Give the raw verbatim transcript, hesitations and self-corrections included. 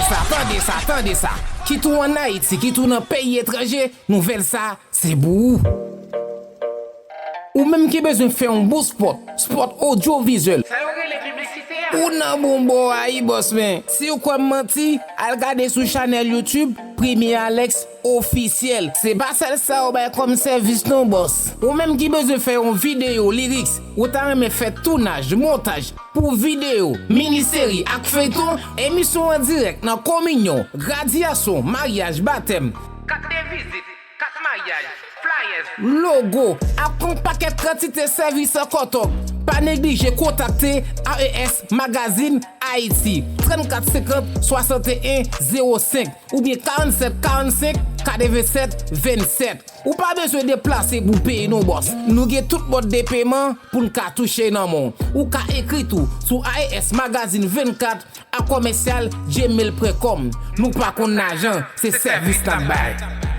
Sa, tande sa, tande sa. Kit ou ann Ayiti, kit ou nan peyi etranje, nouvèl sa, se pou ou. Ou menm ki bezwen fè yon bout spot, spot odyovizyèl. Sa yo rele piblisite a. Ou nan bon bò a wi, bòs, men si w kwè m manti, al gade sou chanèl YouTube Premier Alex Ofisyèl. Se pa sèl sa yo bay kòm sèvis non, bòs. Ou menm ki bezwen fè yon videyo, lyrics, ou ta renmen fè tounaj, montaj, pou videyo, miniseri ak feyton, emisyon an dirèk nan kominyon, gradyasyon, maryaj, batèm, kat de vizit, kat maryaj, flyers, logo, ak yon pakèt kantite sèvis ankò tou. Pa neglije kontakte A E S Magazine Haïti, trannkat senkant swasanteyen zewo senk oubyen karannsèt karannsenk katrevennsèt vennsèt. Ou pa bezwen deplase pou peye non, bòs. Nou gen tout mòd de peman pou n ka touche nan men w. Ou ka ekri tou sou A E S Magazine vennkat a kòmèsyal gmail pwen kòm. Nou pa konn lajan, se sèvis n ap bay.